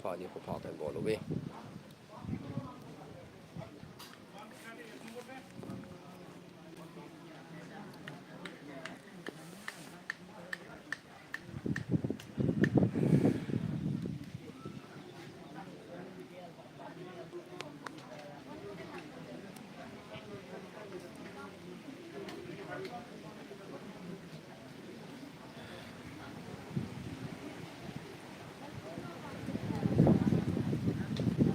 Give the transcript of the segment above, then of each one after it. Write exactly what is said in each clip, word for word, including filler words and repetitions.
Ani ko pha kan bol uve.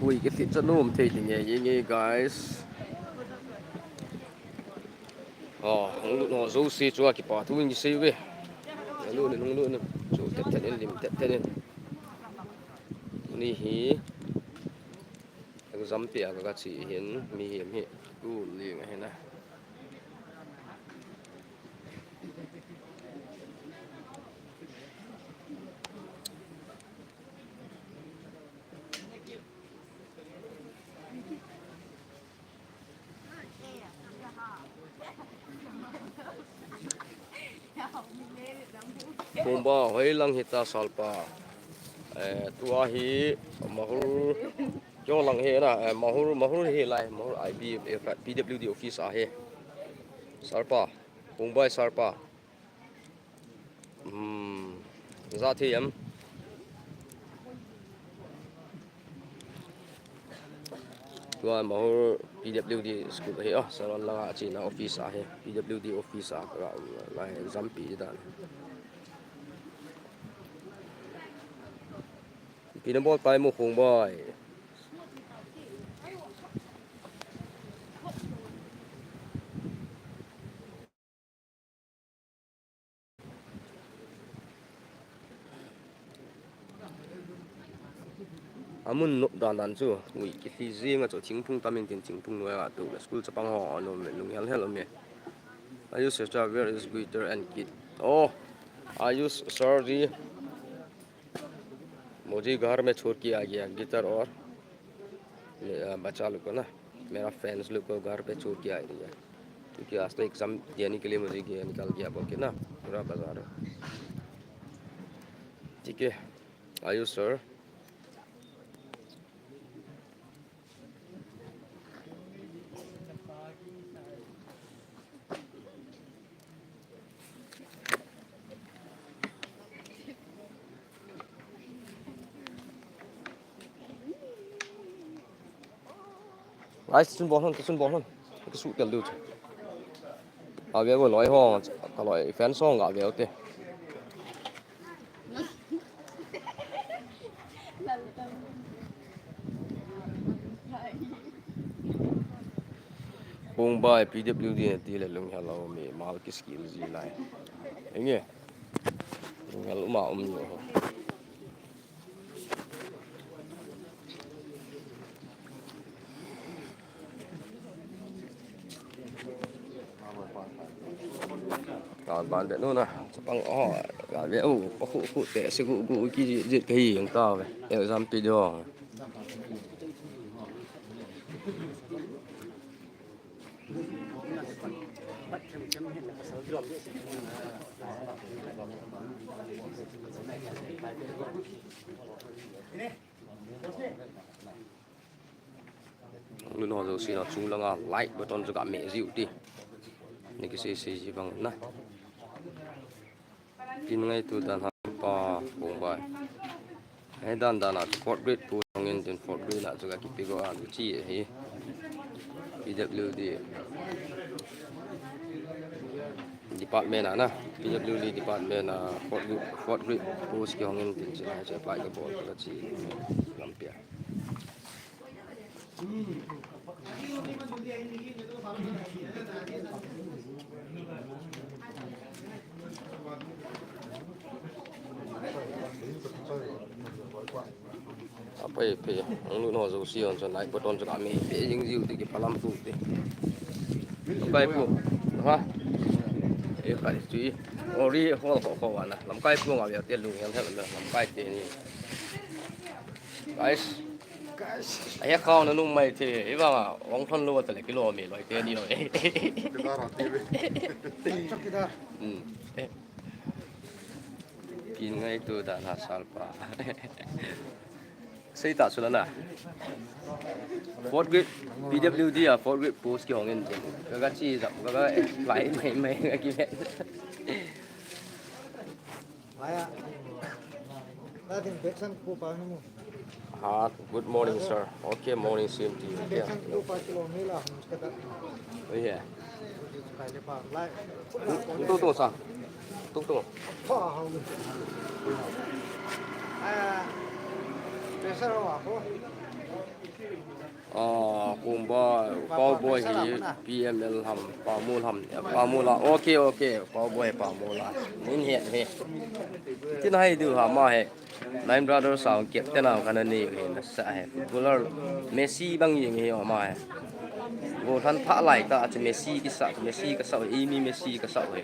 Ui, kithip chat nom thei ding e, nge, nge, guys. Oh, hung lut ho jouse chu akipa thu in kisei uve. Hung lut in, hung lut in. Chu thet thet in, lim thet thet in. Ni hi. Exam pia ka, ka che hin, mihem hi. Tu ling ahi na. Pumba, hoilang hita Salpa. Eh, tua hi Mahur, jo lang hi na, eh, Mahur, Mahur hi lai, Mahur I B, eh, P W D office ahi. Salpa, Pumba Salpa. Hmm, ja thei em. Tua Mahur P W D school hi, oh, Saron langa chena office ahi. P W D office a, la, la, exam pe dan. Ipi na bol tai mo Khongboi. Amun nop dan dan chu, ui, kilhi jing a chu, thingphung tam in tin thingphung noi a tu, school chapang ho, a nom, lunghel hel um e. Ayush sir, where is guitar and kit? Oh, Ayush sir ji, मुझे घर में छोड़ के आ गया, guitar और, अ, बच्चा लोग को ना, मेरा friends लोग को घर पे छोड़ के आ गया, क्योंकि आज तो exam देने के लिए मुझे गया, निकल गया बोल के ना, पूरा बाजार। ठीक है, Ayush sir. Guys, sun bol hon, sun bol hon. Ka su tel du chu. A ve bo loi ho, ka loi fan song ga ve te. Khongboi P W D na ti le lunghel a um e, mal ki skill ji lai. Enge. Lunghel um a um ni ho. Ka ban be nu na, chapang ho, ka be u, pa khu khu te, se khu khu ki ji, ji ka hi ang ta ve. Exam pe jo. Lun ho jouse na chung langa like button chu ga me jiu ti. Ni kisei sei ji vang na. Kin ngaitu dan ha pa Khongboi. He dan dan a fourth grade pu hong in tin fourth grade a chu ga kipe go a chu chi hi. P W D department a na. P W D department a fourth grade, fourth grade post ki hong in tin chi lai chu apply ka bol ka chi lampi a. Apai pe, ang nu no jouse hon chun like button chu ka me pe jing jiu ti kiphalam tu ti. Pai pu, ha? E kai chu. Ori ho ko ko wa na. Lamkai pu nga ve te lu yang hel lamkai te ni. Guys. Guys. Ahi khau na nung mai the. Iba nga ong thon lo ta le kilo mi loi te ni loi. Kidar ati ve. Chak kidar. Hmm. Kin ngaitu dan ha Salpa. Seita chu la na. Fourth grade, P W D a fourth grade post kihong in. Ka, ka chi jap, ka, ka apply mai mai ka ki. Haya. Nothing, Betsan ko pa mo. Ha, good morning, sir. Okay, morning, same to you. Yeah. Betsan ko pa kilo mila hum kata. Oh, yeah. Tung, tung, sir. Tung, tung. Pa hum. Ah, pressure ho ako. Ah, kumba, Paoboi hi P M L ham, Pamul ham, Pamul a. Okay, okay, Paoboi Pamul a. Min he, he. Tin hai du ha ma he. Nine Brothers a captain a kana ni he na sa he. Footballer Messi bang jing he ma he. Go than pha lai ta chu Messi kisa, Messi kasa, imi Messi kasa he.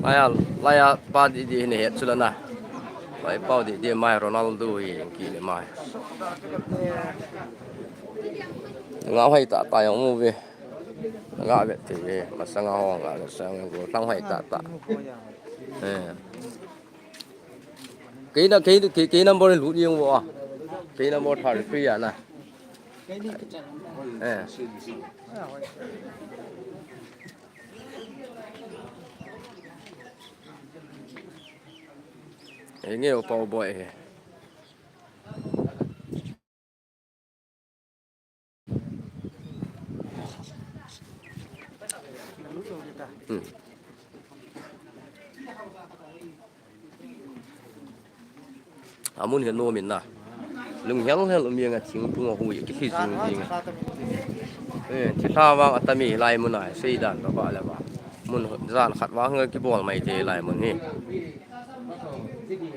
Laiya, laiya pa di di ni het chu la na. Lai pau di di mai Ronaldo hi ki ni mai. Nga hai ta ta jong mu ve. Nga ve te ve. Masanga ho nga ve sang go tang hai ta ta. Eh. Kei na, kei, kei, kei number lut jeng vo a. Kei number thirty three a na. Eh. Ei nge o Paoboi he. Hmm. Amun he no min na. Lung hel hel um jeng a thingphung a hui ki khi jing jing. Eh, thilha vang atami lai mun a sei dan ba ba le ba. Mun jan khat vang ki bol mai te lai mun hi.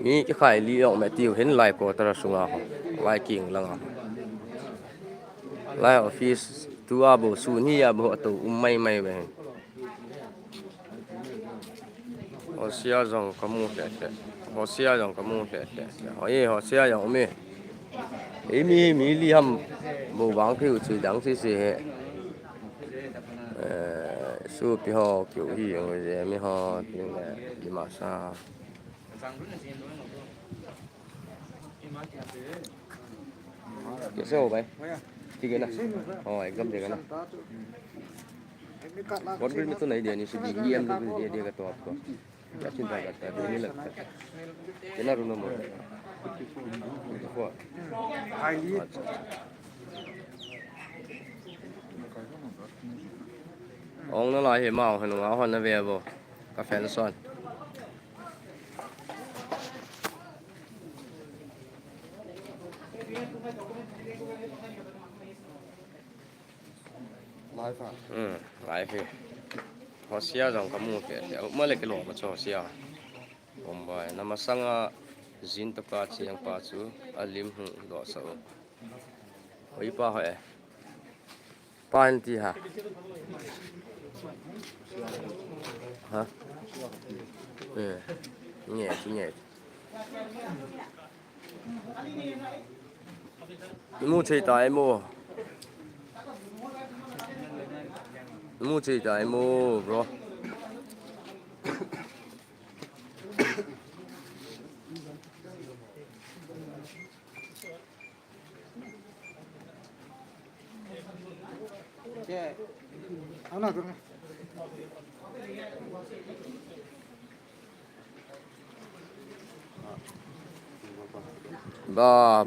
Mi ki khai li jong me tiu hin lai ko tara sunga ho. Lai king langa ho. Lai office tu a bo su ni a bo to um mai mai ve. Hosia jong ka mu hle hle. Hosia jong ka mu hle hle. Hoi, hosia jong um e. Ei mi, mi li ham. Bo vang ki u chui dang si si he. Eh, su pi ho ki u hi jong je mi ho. Ting le, di ma sa. कैसे हो भाई? ठीक है ना? हाँ, एकदम ठीक है ना? गवर्नमेंट में तो नहीं देनी, सीधी बीएमडब्ल्यू दे देगा तो आपको। क्या चिंता करता है? नहीं लगता। कितना रूम नंबर? अच्छा। Ong na lai hi mau hanu a hon na ve bo. Ka fan son. Live a? Hmm, live hi. Hosia jong ka mu ke. Male ke lo ma cho hosia. Bombay, na masanga jin to pa chiang pa chu, a lim hu do sa o. Oi pa ho e. Pa hin ti ha. Ha? Eh. Nge, nge. Imu chei ta imu. Imu chei ta imu, bro.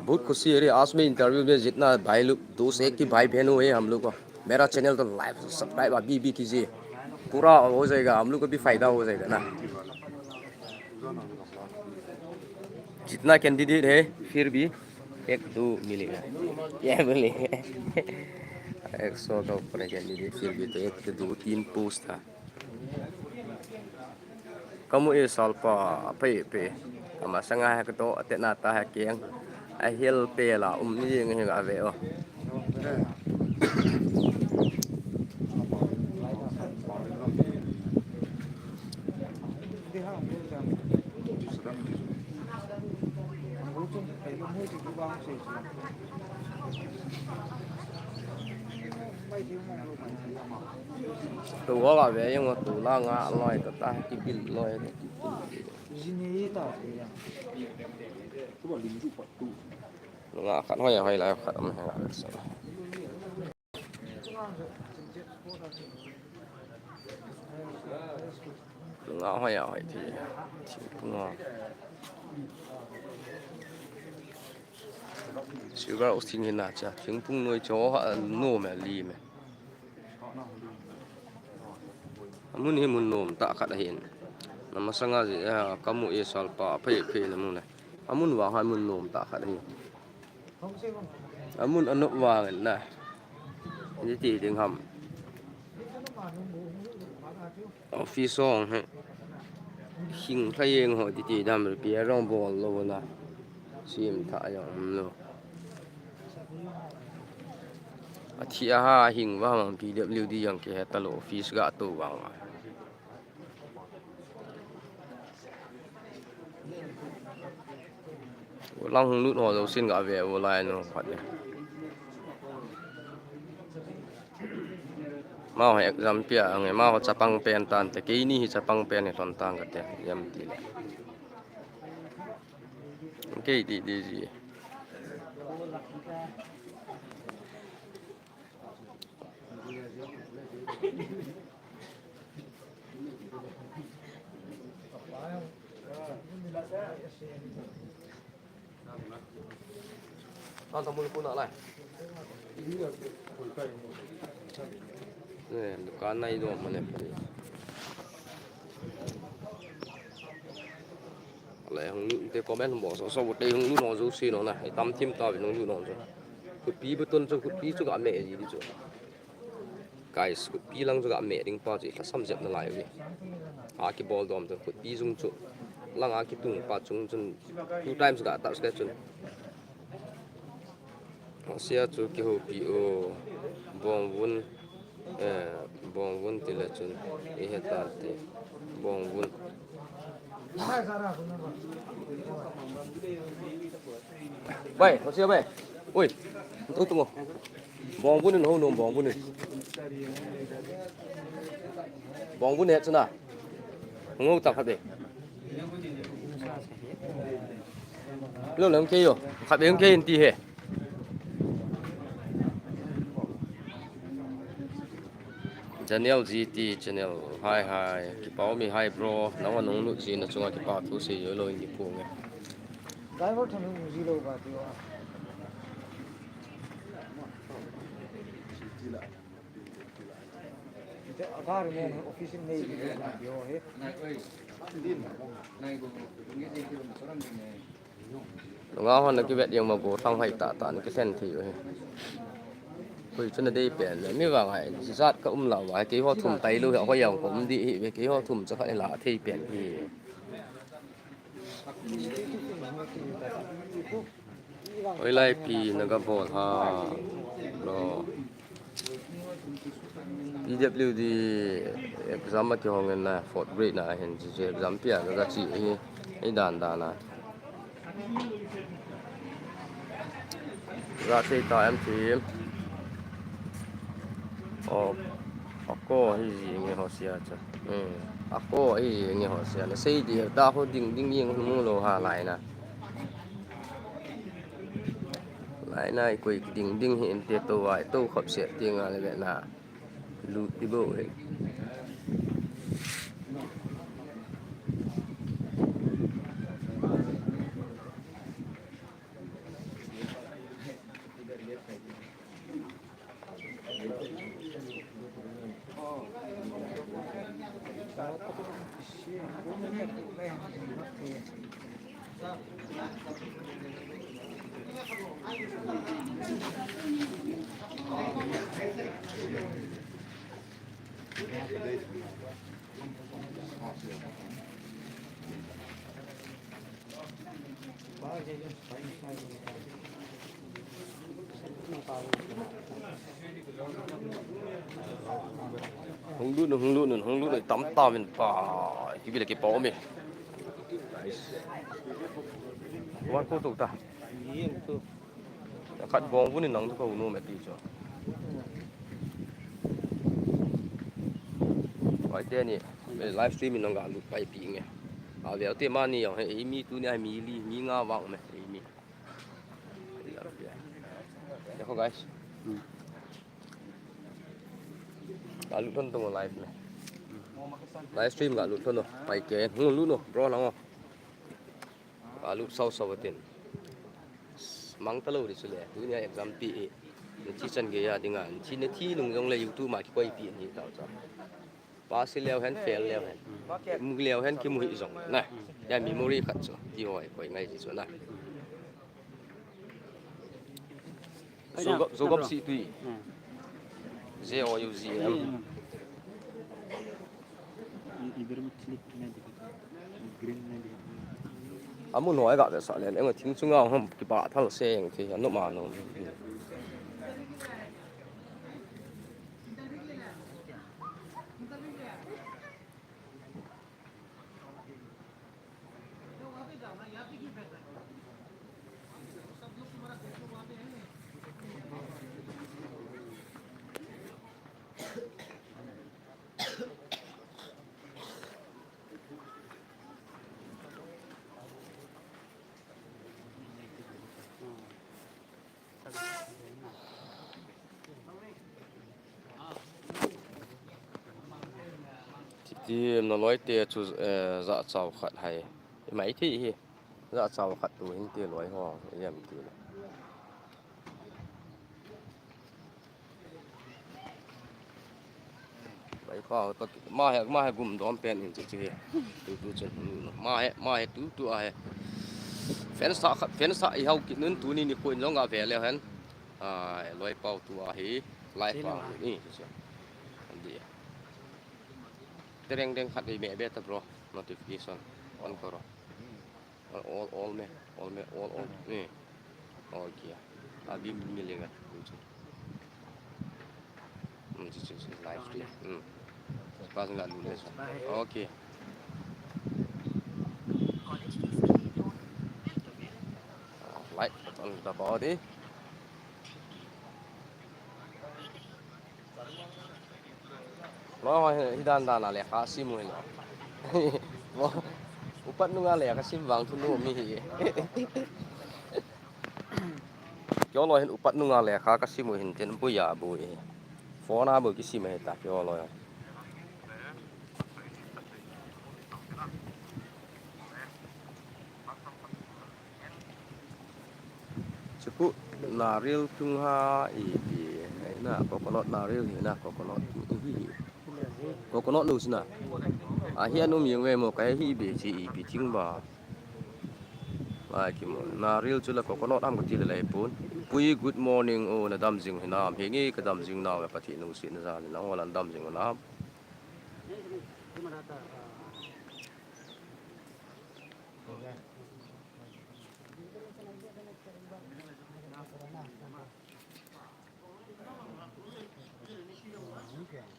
बहुत खुशी है रे, आज मैं इंटरव्यू में जितना भाई लोग दोस्त एक ही भाई बहन हुए हम लोग को, मेरा चैनल तो लाइक सब्सक्राइब अभी भी कीजिए, पूरा हो जाएगा, हम लोग को भी फायदा हो जाएगा ना। जितना कैंडिडेट है फिर भी एक दो मिलेगा, क्या बोलेगा? एक सौ का ऊपर है कैंडिडेट, फिर भी तो एक दो तीन पोस्ट था। Kamu e salpa, pe pe. Ama sanga he kato, ate na ta he kiang. A hil pe la, um ni nge ga ve o. Tu ho ga ve, yung tu la nga loi, ta ta ki bil loi, ki bil. Nga khat hoi hoi lai khat um he nga sa. Nga hoi hoi thi. Thi nga. Silver oxting hin na cha. Thingphung noi cho ha no me li me. Amun hi mun nom tah khat ahin. Namasanga ji a kamu e salpa phei phei namu le. Amun vang ha mun nom tah khat ahin. Amun anop vang na. Ni ti ding ham. Office hong he. Hing tha yeng ho ti ti dam repair rong bol lo na. Sim tha yong lo. Athi a ha hing va mang P W D yang ke he ta lo office ga to vang. Lang hung lut ho lo sin ga ve vo lai no khat ni. Mau exam pia nge mau chapang pen tan te keini hi chapang pen ni ton tan ka te yam ti le. Kei ti ti ji. An thamul kuna lai. Ne, dukan nai do mane. Lai hung lut te comment hung bol so so te hung lut no jo si no na. Tam thim ta hung lut no jo. Kupi beton jo kupi chu ga me ji di jo. Guys, khutpi lang chu ga me ding pa chu i lhasam jep nalai uve. A kibol dom chu khutpi jung chu. Lang a kitung pa chung chun two times ga touch le chun. Sia chu kihoupi o. Bongvun. Eh, bongvun ti le chun. I he ta ti. Bongvun. Bai, hosia bai. Oi. Tung tung. Bongvun in ho nom bongvun in. Bongvun he chuna. Ngo ta khat be. Lo lang ke yo. Khat be ke in ti he. Daniel G T channel. Hi hi. Kipa um e hi bro. Nang wa nung nu ji na chunga kipa thu sei yo lo in ki pu nge. Driver thang nu ji lo ba ti wa. Nunga hon na kivet jeng ma go thang hai ta ta na kisen thi u hi. Koi chun na dei pen le mi vang hai jat ka um la va kei ho thum tai lu hi ho yang ko um di hi ve kei ho thum cha kha la thei pen hi. Hoilai pi na ga bol ha. Lo. P W D exam a kihong in na fourth grade na hin chi chi exam pia ka ga chi hi. Hi dan dan a. Ga sei ta em chi. O. Ako hi ji nge ho sia cha. Hmm. Ako hi ji nge ho sia. Na sei di ta ho ding ding yeng mu lo ha lai na. Lai nai koi ding ding hi inte to vai to khop se ti nga le na. Lu ti bo he. Hung lut, hung lut, hung lut, tam tam in pa. Ki bi le ki pa mi. Wan ko tu ta. Khat bong vun in nang tu ko nu me ti cho. Vai te ni live stream in nang ga lut pai pi nge. A veu te mani jong he, eimi tunia mi li, mi nga vang me, eimi. Dekho guys. Hmm. Ka lut lhon tong live me. Live stream ka lut lhon o. Pai ke, hung lut no, bro lang o. Ka lut sau sau tin. Mang ta lo di chu le. Tunia exam pi e. Ni chi chan gei a dinga. Ni chi ni thi nung jong le YouTube ma kikoi pi ni tao cha. Pass leu hen, fail leu hen. Mu leu hen, kimu hih jong na. Ya memory khat chu. Ti hoi, koi ngai ji chu na. Zo gop, zo gop si tui. Hmm. Z O U Z M. Hmm. Amun hoi ga ve sa le, le thing chunga hom kipa thal se ang thi, anu ma no. Ti, ti, na loi te chu, eh, za chau khat hai. Mai thi hi. Za chau khat tu hin ti loi ho, yam ti le. Bai pa to ma he, ma he gum dom pen in chu chu he. Tu tu chun ma he, ma he tu tu a he. Fan sa khat, fan sa i hau ki nun tuni ni ko in jong a ve le hen. A, loi pau tu a hi. Lai pa ni chu chu. An di. Tereng deng khat i me be ta bro. Notification on karo. All, all me, all me, all, all me. All kia. Abi mi le ga. Hmm, this is live stream. Hmm. Pas nga lu le. Okay. Like on the body. Lo, hi dan dan a lekha sim u hin. Lo, upat nunga lekha sim vang thu nu mi hi. Kyo lo hin upat nunga lekha ka sim u hin tin buya bu hi. Phone a bu kisim hi ta kyo lo. Chuku naril tung ha ipi na coconut naril hi na coconut ipi hi. Coconut nu sina. A hi anum yeng ve mo ka hi be chi ipi ting ba. Ai ki mo naril chu la coconut am ka ti le lai pun. Pui good morning o na dam jing hinam hi ngi ka dam jing nau ka thi nu si na ja na ho lan dam jing nam.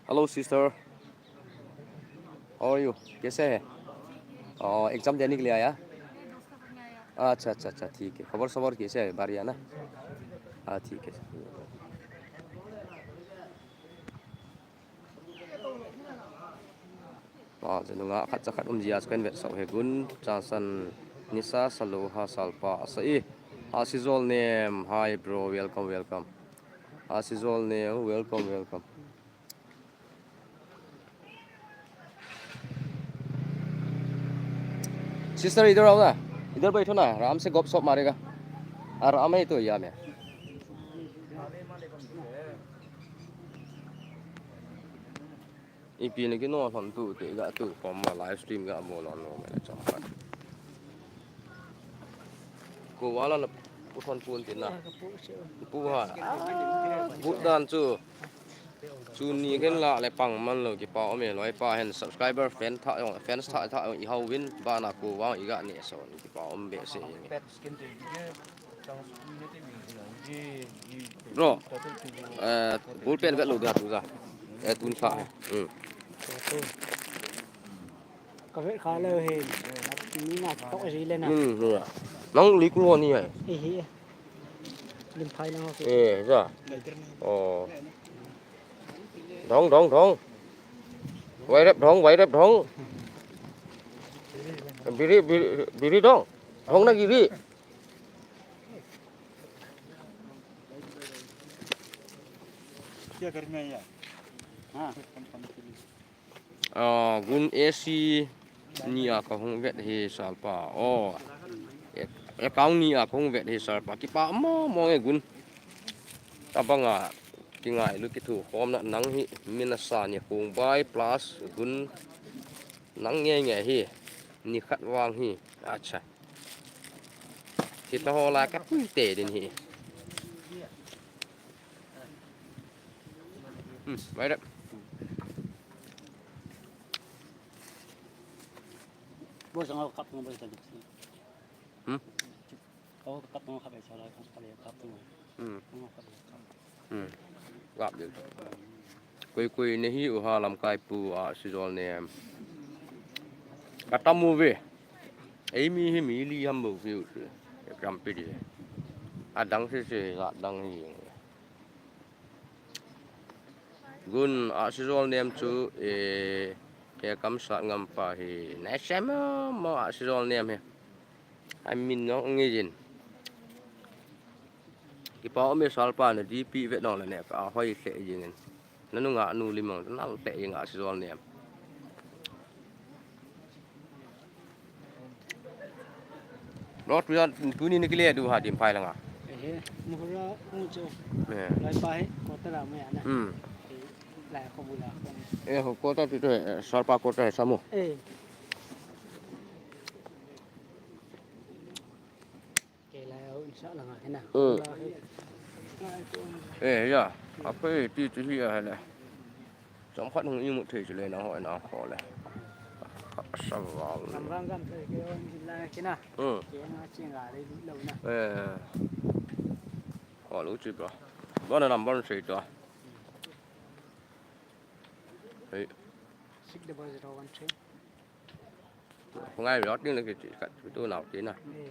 Hello sister, how are you? कैसे है? और एग्जाम देने के लिए आया? अच्छा अच्छा अच्छा, ठीक है। खबर सबर कैसे है? बढ़िया ना? हाँ, ठीक है। Ah, jenu nga khat cha khat um jia chu kan vet sau he gun. Chansan nisa salo ha salpa asa i. Asijol nem, hi bro, welcome, welcome. Asijol nem, welcome, welcome. Sister, इधर आओ ना, इधर बैठो ना, आराम से गपशप मारेगा। आराम है तो यहाँ में। Ipi na kino lhon tu te ga tu kom ma live stream ga mo lon lo me chom pa. Ko wala na pu thon pun tin na. Pu ha. But dan chu. Chu ni khen la le pang man lo kipa um e, loi pa hen subscriber fan tha jong, fans tha tha jong i hau vin ba na ko wang i ga ne so ni kipa um be se. Bro, eh, ball pen vet lo dia tu ja. Eh, tun sa he. Hmm. Ka vet kha lou he. Ni na tok ji le na. Hmm, hmm. Nang li ku ni hai. Eh, eh. Lim phai na ho. Eh, ja. Oh. Dhong, dhong, dhong. Vai rep dhong, vai rep dhong. Biri, biri, biri dong. Hong na giri. Ah, gun A C ni a kahung vet hi salpa. Oh. Ek-, account ni a kahung vet hi salpa. Kipa mo mo nge gun. Tabanga kingailu kithukhomna nang hi min asa ni hung bai plus gun nang nge nge hi. Ni khat vang hi. Acha. Thita ho la ka pui te din hi. Hmm, mai da. Bo sang kap ngam bo ta. Hmm? Kap ngam kap sa la kap ngam. Hmm. Kap ngam kap. Hmm. Gap din. Koi koi nei hi u ha lamkai pu a sijol nem. Ka tam u ve. Ei mi hi mi li ham bo ve u. Ka tam pi di. A dang se se ga dang hi. Gun a sijol nem chu e ke kam sat ngam pa hi. Nei se mo mo a sijol nem hi. Ai min no ngi jin. Kipa um e salpa na D P vet nong le ne ka hoi hle jingin. Nanu nga nu limang na lte jing a sijol nem. Rot pi tuni ni kile du ha dim phai langa. Eh, muhura mu chu. Eh. Lai pa he, kota la mu ya na. Hmm. Lai ko bu la. Eh, ho kota tu tu, eh, salpa kota he samu. Eh. Ke lai au in sa langa he na. Hmm. Eh, ya. Apa ti tu hi ya le. Chomkhat hung imut thei chu le nang hoi nang ho le. Ka sa val. Gam vang gam thei ke on in la kina. Hmm. Ke nga ching ga le lu lo na. Eh. Ho lu chi bro. Bo na number sei to. Hey. Six double zero one three. Ngai lo tin le ki chi kat tu nau ti na. Eh.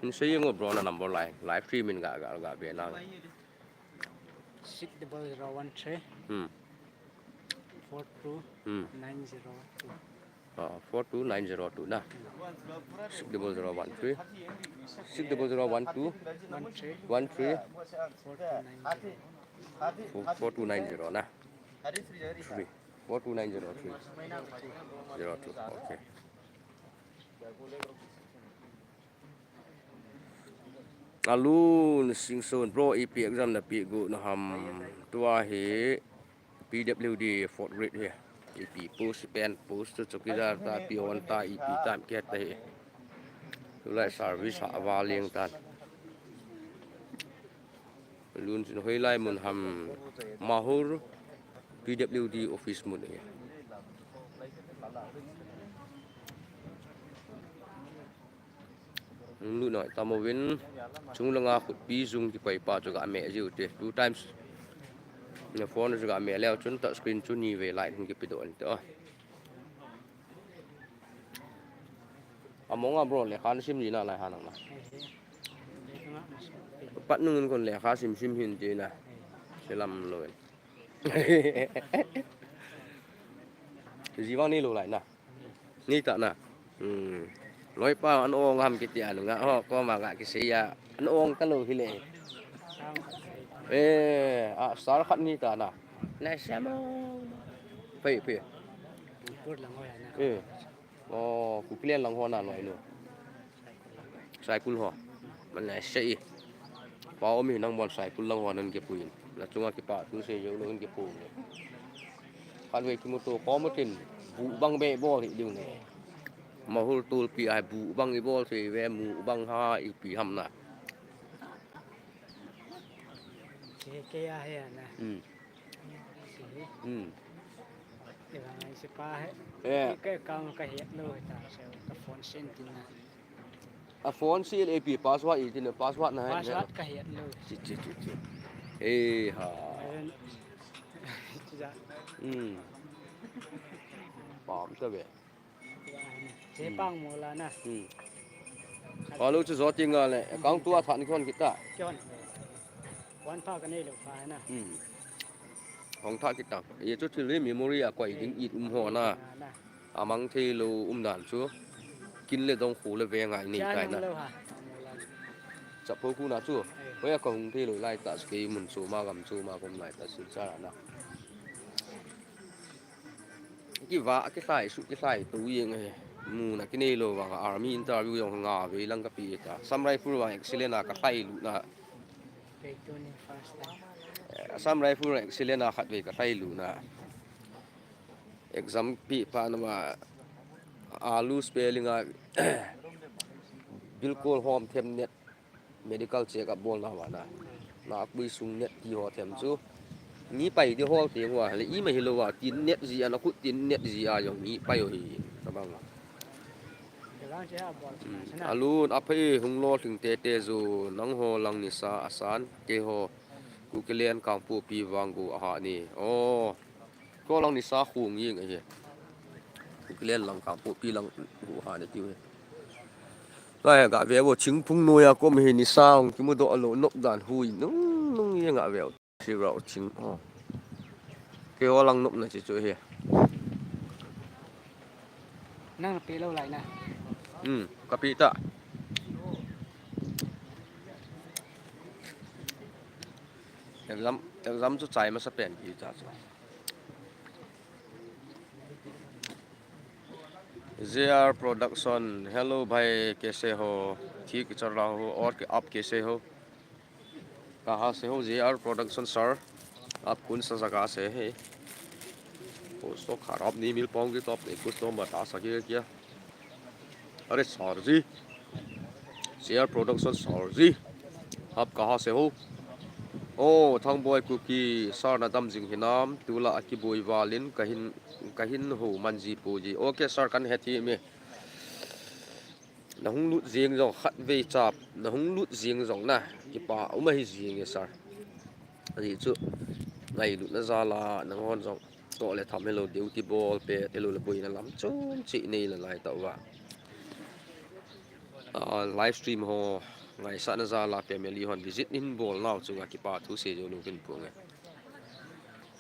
In sei ngo bro na number lai. Live stream in ga ga ga be na. Six double zero one three. Hmm. Four two Hmm. nine zero two. Ah, four two nine zero two na. Six double zero one three. Six double zero one two. One three. One three. Four two nine zero. Four, four two nine zero na. Three. Four two nine zero three. Zero two. Okay. Alun Singson bro, ipi exam na pi gu na ham tua hi P W D fourth grade hi. Ipi post pen post chu chowkidar ta, peon ta, ipi ta, mi khat ta hi. Tulai service ha valing tan. Lun chin hoilai mun ham Mahur P W D office mun hi. Lu noi tamo vin chung langa khutpi jung kipoi pa chu ga me jiu te two times. Na phone chu ga me leo chun touch screen chu ni ve light hin kipi doh in te o. Amonga bro lekha na sim ji na lai ha nang na. Pat nung in kon lekha sim sim hin ti na. Selam lo in. Ji vang ni lo lai na. Ni ta na. Hmm. Loipa an ong ham kiti anu nga ho ko ma nga kisei a an ong ta lo hi le. Eh, a sar khat ni ta na. Na sa mo. Phei phei. Eh. O, Kukiland lang ho na loi nu. Saikul ho. Man na sei. Pa om hi nang bon Saikul lang ho nan kipui. Na chunga kipa tu sei jong lo hin kipu. Khan ve kimuto ko mutin bu bang be bol hi diu ne. Mahur tulpi ai bu bang i bol sei ve mu bang ha ipi ham na. Ke ke a he na. Hmm. Hmm. Ke bang ai se pa he. Eh. Ke ka ka he lo he ta se ka phone sen tin na. A phone C L A P password i tin password na he. Password ka he lo. Chi chi chi chi. Eh ha. Chi ja. Hmm. Pam ta ve. Che pang mo la na. Hmm. Alo chu zo ti nga le. Account tu a than kon kita. Kon. Wan pha ka nei lo pha na. Hmm. Hong tha kita. Ye chu thil hi memory a koi ding it um ho na. Na, na. Amang thei lou umdan chu. Kin le dong khu le ve ngai nei kai na. Chapho khu na chu. Hoi a ka hung thei lou lai ta chu kei mun chu ma gam chu ma gam lai ta chu cha na. Kiva, kilhai, su kilhai, tu jeng e. Muna kinei lou vang, army interview jong nga vei lang kape ta. Assam Rifle vang excellent a kalhai lutna. Assam Rifle excellent a khatvei kalhai lutna. Exam pe pa na ma, alu spelling a, bilkol hom them net. Medical check up bolna vana. Nakpui sung net ti ho them chu. Ni pai di hol teng uva, le ima hilou va, tin net ji a, nakhut tin net ji a jong ni pai u hi, tabang. Alun, aphei hung lolhing tete jo, nangho lang nisa asan, keiho, Kukiland Kangpokpi vang go aha ni. Oh. Ko lang nisa khung jing ahi. Kukiland lang Kangpokpi lang gu ha ne tiu he. Lai ga ve vo Chingphung noi a kom hi nisa hung kimu doh lou nop dan hui nung nung jeng a ve. Sirau Ching ho. Keiho lang nopna chi chu hi. Nang na pe lou lai na. Hmm, kape ta. Exam, exam chu chai masa pen pi ta chu. J R Production, hello भाई, कैसे हो? ठीक चल रहा हो? और आप कैसे हो? कहाँ से हो J R Production sir? आप कौन सा जगह से है? कुछ तो खराब नहीं मिल पाऊंगी तो आप कुछ तो बता सकेगा क्या? अरे सर जी, J R Production sir जी, आप कहाँ से हो? Oh, Thangboi Kuki, sir na dam jing hinam, tulai a kiboi val in kahin, kahin hou man ji pou ji. Okay sir, kahin het hih e. Nahung lut jeng jong khatvei chap, nahung lut jeng jong na, kipa um ahi jeng e sir. Ajeh chu, ngailutna jal a, nanghon jong. Toh le tham helou, duty bol pet helou le boina lam chom cheh nei la lai tauva. Ah, live stream ho ngaisahna jal a family hon visit hin bol nau chunga kipa thu sei jou lou kin pu nge.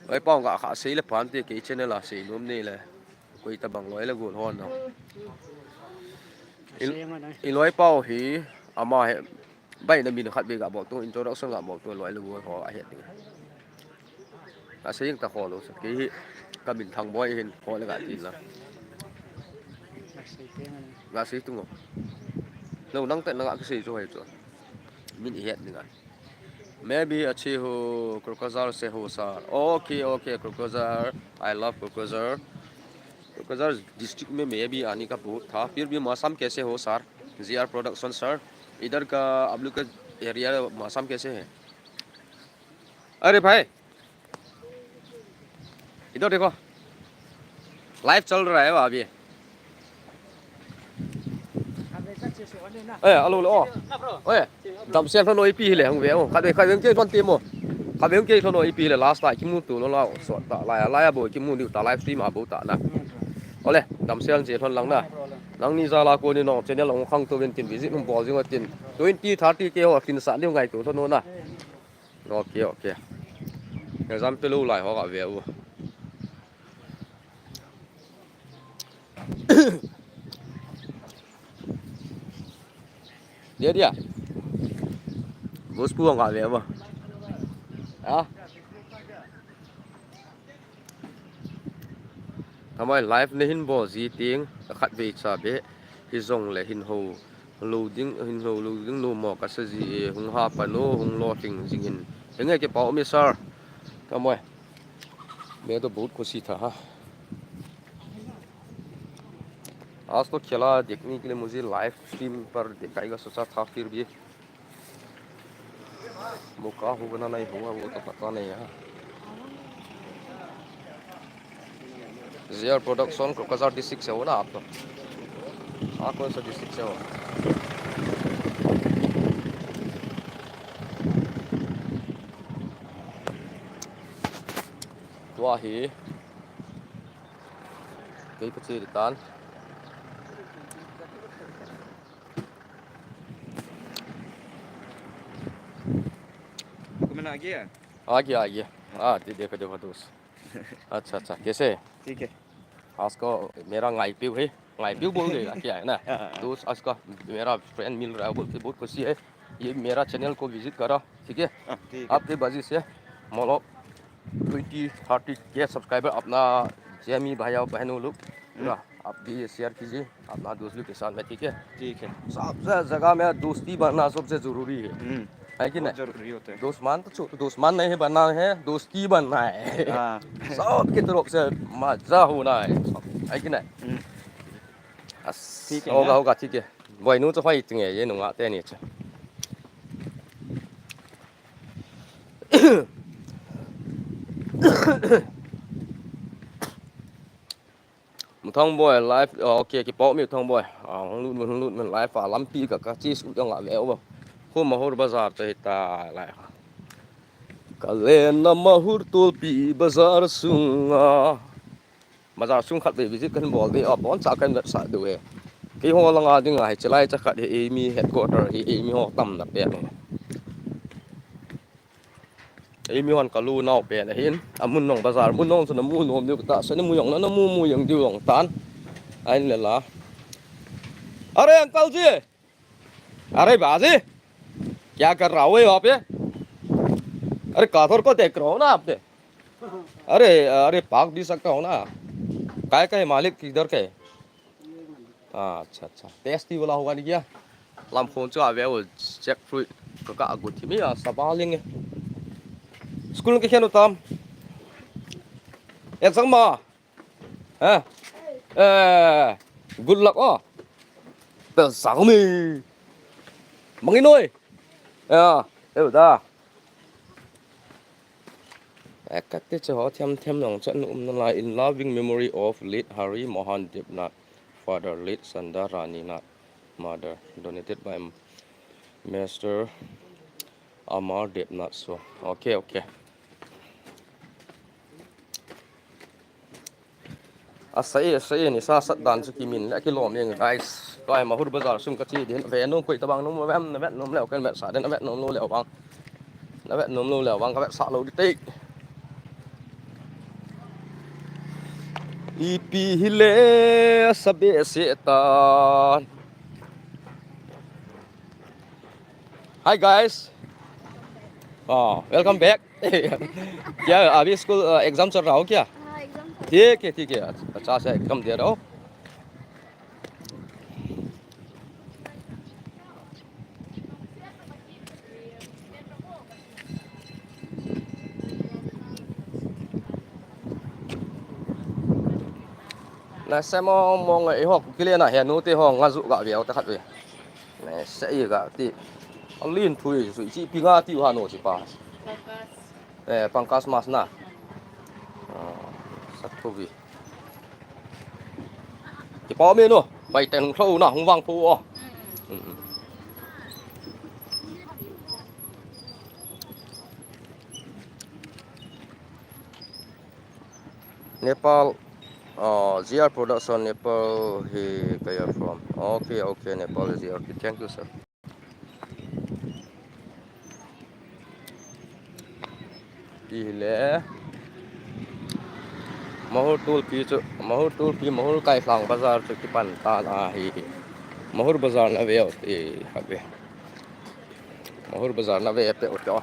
Oi pau nga kha sei le phan te kei channel a sei nom nei le. Koi tabang loi le gol hon nau. I, i loi pau hi ama he Bai na min khat vei ga bol tu, introduction ga bol tu, loi le gol ho ahet ding. Asei jeng ta kho lou, kei hi ka min Thangboi hin kho le ga tin la. Ga sei tu ngo. Lo nang te na ga ka sei chu hai chu. Min i het ding a. मैं भी अच्छी हूँ, क्रोकोजर से हूँ sir. OK, OK, क्रोकोजर, I love क्रोकोजर। क्रोकोजर डिस्ट्रिक्ट में मैं भी आने का बहुत था, फिर भी मौसम कैसे हो sir? J R Production sir, इधर का आप लोग का एरिया मौसम कैसे है? अरे भाई, इधर देखो, लाइव चल रहा है अभी। Eh, alo le o. Oi, damsel lhon o ipi hile hung ve o. Khat ve, khat ve kei lhon ti mo. Khat ve kei lhon o ipi hile last time kimu tu lou la o. So ta lai, lai a bou kimu diu ta live stream a bou ta na. Ole, damsel che lhon lang na. Nangni jal a koni nong channel hung khang tu vin tin visit hung bol jing o tin. Twenty, thirty K ho kin sa diu ngai tu lhon o na. Ok, ok. Exam pe lou lai ho ka ve u. Dia, dia. Bos pu ka ve u. Ha? Thamai live nei hin bol ji ting, khat vei cha be, hijongle hin ho lou ding, hin ho lou ding nom mo kasa ji e, hung ha pan o, hung lolhing jing in. Henge kipah um e sir. Thamai. मैं तो बहुत खुशी था, हाँ। आज तो खेला देखने के लिए मुझे लाइव स्ट्रीम पर दिखाएगा, सोचा था, फिर भी मौका होगा ना नहीं होगा, वो तो पता नहीं है। J R Production, कोकराझार डिस्ट्रिक्ट से हो ना आप तो? हाँ, कौन सा डिस्ट्रिक्ट से हो? Tua hi. Kei ka che di tan. Kumna a gaya? आ गया, आ गया। हाँ, दे-, देखो, देखो, दोस्त। अच्छा, अच्छा, कैसे? ठीक है। आज का मेरा ngai piu है, ngai piu बोल देगा क्या है ना? हाँ। दोस्त, आज का मेरा फ्रेंड मिल रहा है बोल के बहुत खुशी है। ये मेरा चैनल को विजिट करा, ठीक है? हाँ, ठीक है। आपके वजह से मतलब ट्वेंटी थर्टी के सब्सक्राइबर अपना जैमी भाई और बहनों लोग पूरा आप भी शेयर कीजिए अपना दोस्त लोग के साथ में, ठीक है? ठीक है। सब जगह में दोस्ती बनना सबसे जरूरी है, हम्म, है कि बहुत नहीं? जरूरी होता है। दुश्मन तो छो-, दुश्मन नहीं बनना है, दोस्ती बनना है। हाँ। सबके तरफ से मजा होना है, सब, है कि नहीं? हम्म। अस-, ठीक है होगा, ना? होगा, ठीक है। Boinu chu hoi tinge, ye nunga teni chu. Muthang boy live, oh, okay, kipa um e Muthang boy. Ah, hung lut, hung lut, live a lampi ka, ka chi su jong a ve o. Khu Mahur bazar te ta lai. Ka len na Mahur Tulpi bazar sunga. Bazar sung khat ve visit kan bol ve, a bon cha kan vetsah diu e. Keiho langa dinga hi chilai cha khat hi eimi headquarter hi eimi ho tamna pen hi. Eimi hon ka lu nau pen ahin, a mun nong bazar, mun nong chu na mu nom diu ta, sa ni mu jong na, na mu mu jong diu jong tan. Ahin le la. अरे अंकल जी, अरे बाजी, क्या कर रहा हो यहाँ पे? अरे काथोर को देख रहा हो ना आपने? अरे, अरे पाक भी सकता हो ना? काय का है मालिक, किधर का है? हाँ, अच्छा, अच्छा। टेस्टी वाला होगा नहीं क्या? Lamkhon chu a ve o, jackfruit. Ka, ka agut hi mi a, sa ba ling e. School ke khen u tam. Exam ma. Ha? Eh, good luck o. Pe sa ko mi. Mangi noi. Ya, eu da. Ekate che ho thiam thiam nong chan um na la, in loving memory of late Hari Mohan Debnath, father, late Sanda Rani Nath, mother. Donated by Master Amar Debnath. So, okay, okay. Asei, asei, nisa sat dan chu kimin le kilom jeng, guys. Tua hi Mahur bazar sung ka che din, ve nom koi tabang nom, ve nom, ve nom leu kan vetsah den, ve nom lou leu vang. Na ve nom lou leu vang ka vetsah lou di te. Ipi hile sa behseh tan. Hi guys. Oh, welcome back. क्या अभी स्कूल, अ, एग्जाम चल रहा हो क्या? हाँ, एग्जाम चल रहा है। ठीक है, ठीक है, अच्छा, अच्छा से एग्जाम दे रहा हो। Na se mo mo ngai ho kile na he nu te ho nga ju ga ve ta khat ve. Na se i ga ti. A lin thui su chi pi nga ti ha no chi pa. Focus. Eh, Pankaj Mas na. Ah, sat thui. Kipa um e nu, bai teng hung tho na, hung vang pho o. Nepal, uh, G R Production, Nepal, he, kaya from. Okay, okay, Nepal, G R. Thank you, sir. Ti le. Mahur Tulpi chu, Mahur Tulpi, Mahur Kailhang bazar chu kipan tan ahi. Mahur bazar na ve o ti ha ve. Mahur bazar na ve pe o.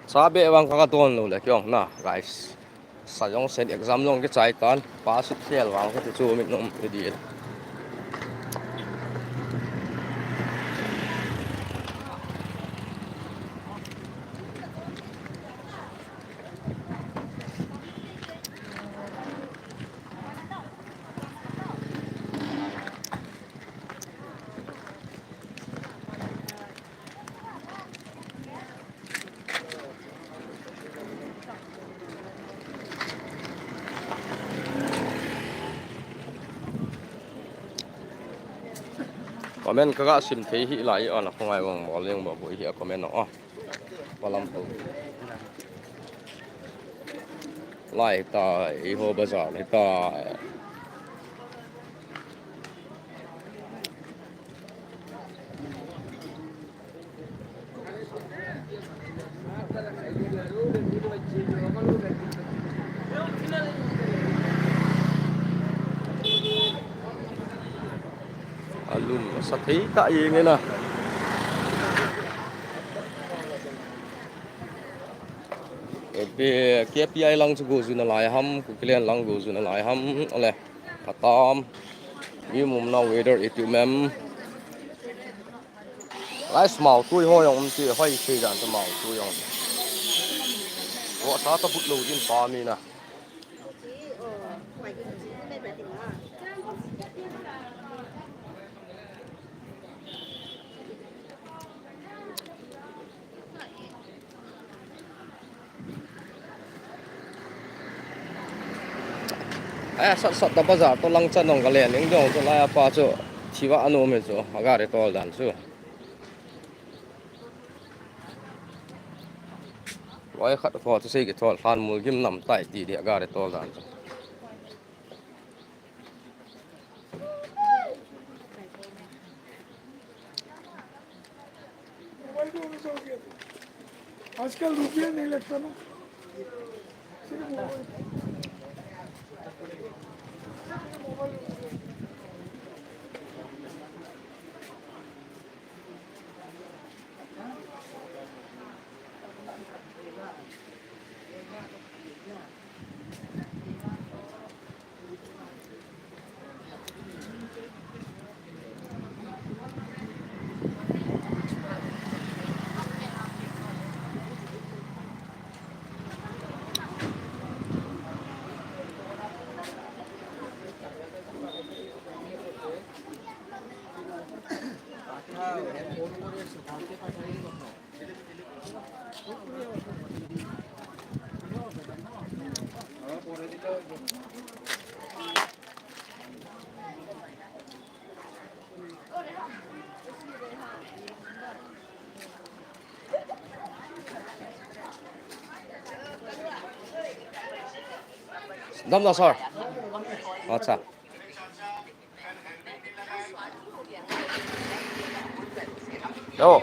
Sa be vang ka ka ton lo le kyong na, guys. Sa jong sen exam jong kichai tan, pass fail vang kati chu min um ti dil. Comment ka ga sim thei hi lai a, na khongai wang bol leng ba boi hi a comment no a. Palam to. Lai ta, i ho bazar lai ta. Alum sa thei ta ing ena. Ebe K P I lang chu go jun alai ham, Kukiland lang go jun alai ham, ole. Khatam. Mi mum na weather itu mem. Lai smau tui ho jong um ti hoi thei dan smau tui jong. Wo sa ta but lo din pa mi na. Ai, sat sat ta bazar to lang chan nong ka len ning jong chu lai apa chu thiva anu me chu a gari tol dan chu. Loi khat ko chu sei ki thol hlan mul gim nam tai ti di a gari tol dan chu. Mobile पे होना चाहिए। आजकल रुपया नहीं लगता ना, सिर्फ mobile. Damna sir. Acha. Yo.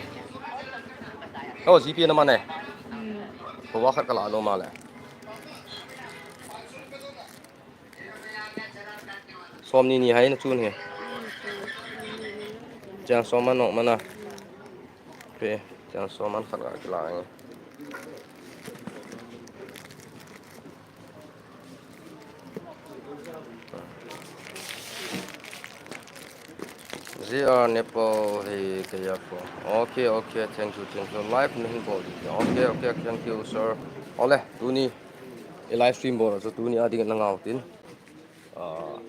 Yo, G P A na mane. Ko wa khat kala lo male. Som ni ni hai na chun he. Chang som man nok mana. Pe, chang som man khat ka kila nge. J R Nepal hi kaya po. Okay, okay, thank you, thank you. Live nahin bol di. Okay, okay, thank you, sir. Ole, tuni i live stream bol chu tuni a ding na ngau tin. Ah,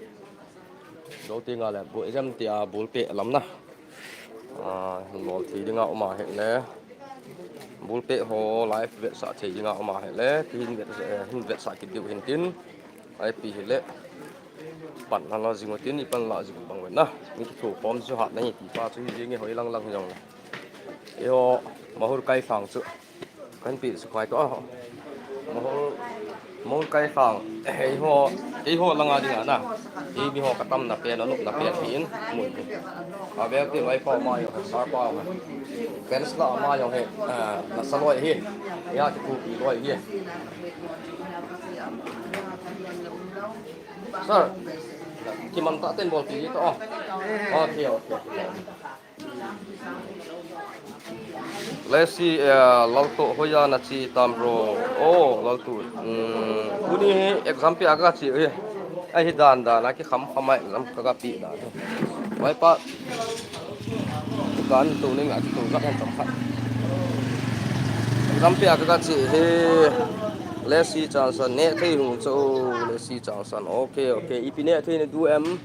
do te nga le, bu exam ti a bul pe lam na. Ah, bol thi dinga uma he le. Bul pe ho live vetsah thei dinga uma he le. Ti hin vet, eh, hin vetsah kit diu hin tin. Ai pi hi le. Pan na la jing tin, i pan la jing bang wen na. Mi ki thu form chu hat na hi ti pa chu hi jing hoi lang lang hi jong le. Eiho, Mahur Kai Thang chu. Kan pi su khai to. Mahur, Mahur Kai Thang. Eiho, eiho langa dinga na. Ei mi ho ka tam na pen, a nup na pen hi in. Mun. A vel ti loi pa ma yo, sar pa ma. Pen sla ma yo he. Ah, na sa loi hi. Ya ki ku pi loi hi. Sir, ki man ta ten bol pi to. Okay, okay. Lesi, eh, Lalto hoiya na chi tam ro. Oh, Lalto. Hmm, tuni hi exam pe a ka chi hi. Ai hi dan dan a ki kham kham a exam ka ka pi dan. Vai pa. Kan tu ni nga tu ka kan tam khat. Exam pe a ka ka chi hi. Lesi Chanson ne thei hung cho. Lesi Chanson. Okay, okay. Ipi ne thei ni du em.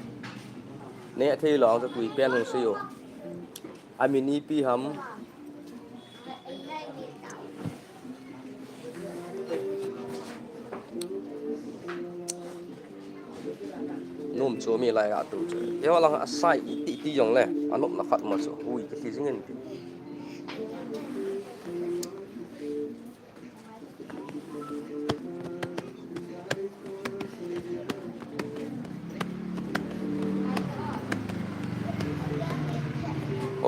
Ne thei lo ang tui pen hung si yo. Ami ni pi ham. Num chu mi lai a tu chu. Eiho lang a sai i ti ti jong le. A nop na khat ma chu. Ui ka ti jing in ti.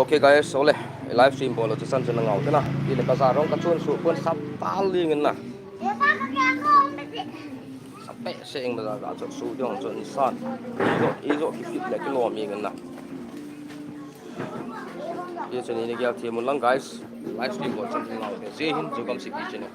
Okay guys, ole, live stream bol chu san chu na ngau te na. Ile bazar rong ka chun su pon sap tal ling na. Sap pe se eng bazar ka chu su jong chu ni san. Ijo, ijo ki fit le ki lo mi na. Hiche ni ni gel thei mun lang guys. Live stream bol chan hung lau te. Jai Hind, Zogam City channel.